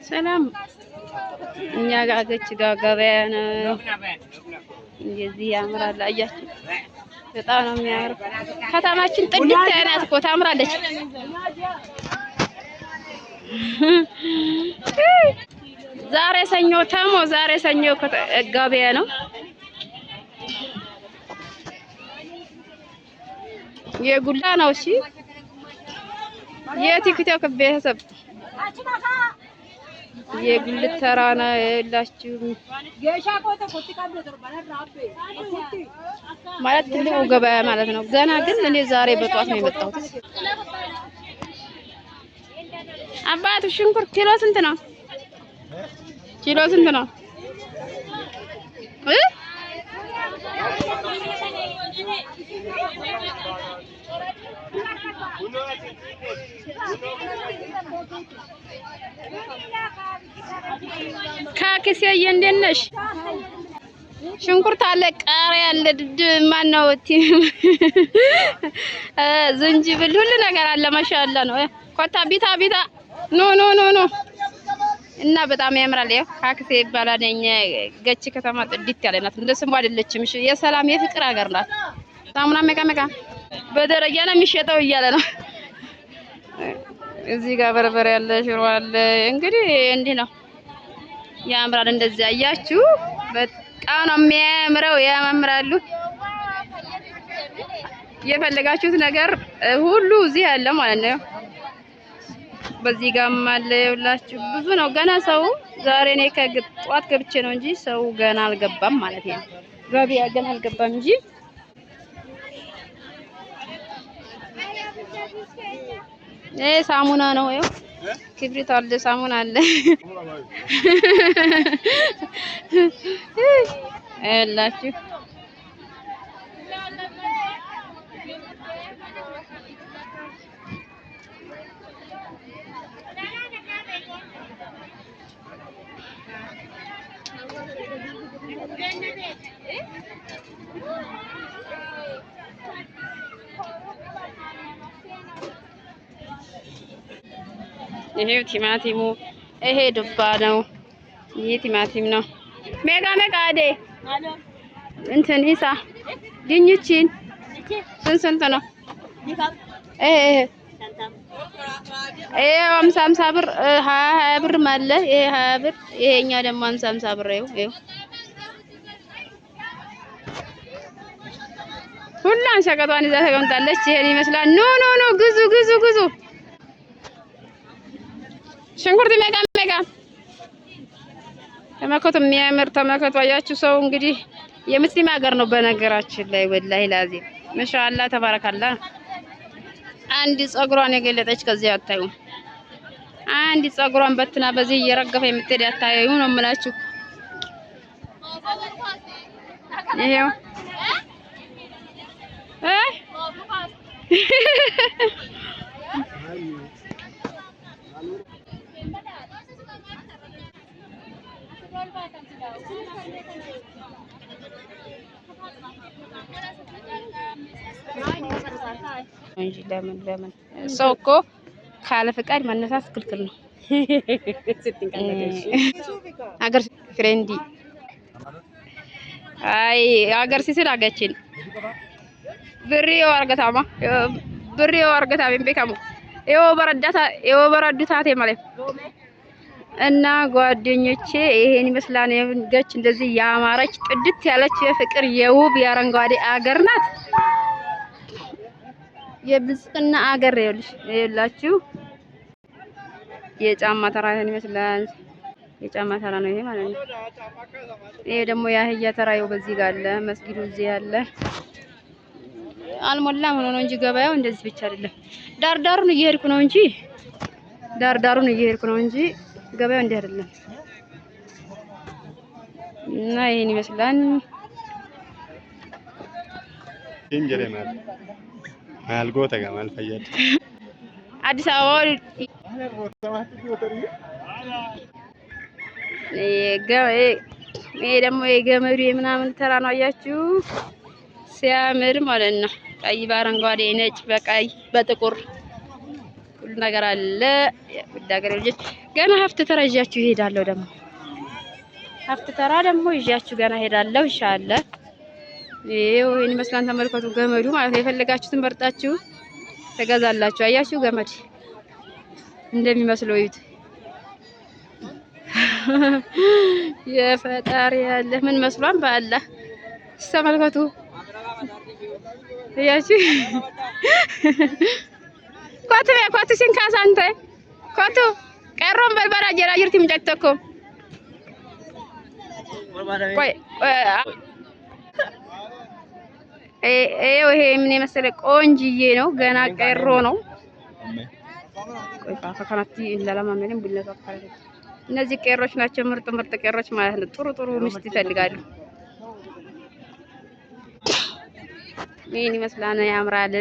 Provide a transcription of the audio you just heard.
ሰላም እኛ ጋር ገች ጋር ገበያ ነው። እንደዚህ ያምራል። አያችሁ፣ በጣም ነው የሚያምረው። ከተማችን ጥድት ያለ ናት እኮ ታምራለች። ዛሬ ሰኞ ተሞ ዛሬ ሰኞ ገበያ ነው። የጉላ ነው። እሺ የቲክቶክ ቤተሰብ የጉልት ተራ ነው የላችሁ ማለት ትልቁ ገበያ ማለት ነው። ገና ግን እኔ ዛሬ በጧት ነው የመጣሁት። አባቱ ሽንኩርት ኪሎ ስንት ነው? ኪሎ ስንት ነው? ካክሴ እንዴት ነሽ? ሽንኩርት አለ፣ ቃሪያ አለ፣ ድድ ማነው ዝንጅብል፣ ሁሉ ነገር አለ። ማሻአላ ነው። ኮታ ቢታ ቢታ ኖ ኖ ኖ ኖ እና በጣም ያምራል። ያው ካክሴ ይባላል። የኛ ገቺ ከተማ ጥድት ያለ ናት። እንደ ስሟ አይደለችም። እሺ የሰላም የፍቅር ሀገር ናት። ሳሙና ሜቃ ሜቃ በደረጃ ነው የሚሸጠው እያለ ነው። እዚህ ጋር በርበሬ አለ፣ ሽሮ አለ። እንግዲህ እንዲህ ነው ያምራል። እንደዚህ አያችሁ፣ በጣም ነው የሚያምረው። ያማምራሉ። የፈለጋችሁት ነገር ሁሉ እዚህ አለ ማለት ነው። በዚህ ጋርም አለ ይኸውላችሁ፣ ብዙ ነው ገና ሰው። ዛሬ እኔ ከጧት ገብቼ ነው እንጂ ሰው ገና አልገባም ማለት ነው። ገበያ ገና አልገባም እንጂ ይሄ ሳሙና ነው። ይኸው ክብሪት አለ፣ ሳሙና አለ። ይኸውላችሁ ይሄው ቲማቲሙ፣ ይሄ ዱባ ነው። ይሄ ቲማቲም ነው። ሜጋ ሜጋ አዴ እንትን ሂሳ ድንችን ስንት ስንት ነው? ይሄ ይሄ 50 50 ብር 20 20 ብር አለ። ይሄ 20 ብር፣ ይሄኛው ደግሞ 50 50 ብር። ይኸው ይኸው ሁሏን ሸቀጧን ይዛ ተቀምጣለች። ይሄን ይመስላል። ኖ ኖ ኖ ግዙ ግዙ ግዙ። ሽንኩርት ሜጋ ሜጋ ተመከቱ፣ የሚያምር ተመከቱ። አያችሁ ሰው እንግዲህ የሙስሊም ሀገር ነው በነገራችን ላይ ወላሂ ላዚም ማሻአላ ተባረካላ። አንድ ጸጉሯን የገለጠች ከዚህ አታዩም። አንድ ጸጉሯን በትና በዚህ እየረገፈ የምትሄድ አታዩ ነው የምላችሁ። ይሄው እንጂ ለምን ለምን ሰው እኮ ካለ ፍቃድ መነሳት ክልክል ነው። አገር ፍሬንዲ አይ አገር ሲስል አገችን ብሪዮ አርገታማ ብሪዮ አርገታ ቤካሙ ይኸው በረዳታ ይኸው በረዱታቴ ማለት እና ጓደኞቼ ይሄን ይመስላል። ገች እንደዚህ ያማረች ጥድት ያለች የፍቅር የውብ የአረንጓዴ አገር ናት። የብልጽግና አገር ይኸውልሽ፣ ይኸውላችሁ የጫማ ተራ ይሄን ይመስላል። የጫማ ተራ ነው ይሄ ማለት ነው። ይሄ ደግሞ የአህያ ተራ ይኸው በዚህ ጋር አለ። መስጊዱ እዚህ አለ። አልሞላም ሆኖ ነው እንጂ ገበያው እንደዚህ ብቻ አይደለም። ዳርዳሩን እየሄድኩ ነው እንጂ ዳርዳሩን እየሄድኩ ነው እንጂ ገበያው እንዲህ አይደለም። እና ይሄን ይመስላል። አዲስ አበባ ይሄ ደግሞ የገመዱ የምናምን ተራ ነው። አያችሁ ሲያምር ማለት ነው። ቀይ በአረንጓዴ፣ ነጭ በቀይ በጥቁር ሁሉ ሁሉ ነገር አለ። ውድ ሀገሬ ልጆች ገና ሀፍት ተራ ይዣችሁ ይሄዳለሁ። ደግሞ ሀፍት ተራ ደግሞ ይዣችሁ ገና ሄዳለሁ። ኢንሻአላህ ይሄው ይሄን ይመስላል። ተመልከቱ፣ ገመዱ ማለት ነው። የፈለጋችሁትን መርጣችሁ ትገዛላችሁ። አያችሁ ገመድ እንደሚመስለው እዩት። የፈጣሪ ያለ ምን መስሏን በአላህ ተመልከቱ። እያችሁ ኮቱ ኮቱ ሲንካሳንተ ኮቱ ቀሮን በርበራ ጀራ ጅርቲ ምጨክተኮ ቆይ ይሄ ምን የመሰለ ቆንጅዬ ነው። ገና ቀሮ ነው። ቆይ ፋፋ ከናቲ ለለማመንም ቡና እነዚህ ቄሮች ናቸው። ምርጥ ምርጥ ቄሮች ማለት ነው። ጥሩ ጥሩ ሚስት ይፈልጋሉ። ይህን ይመስላል። ያምራል።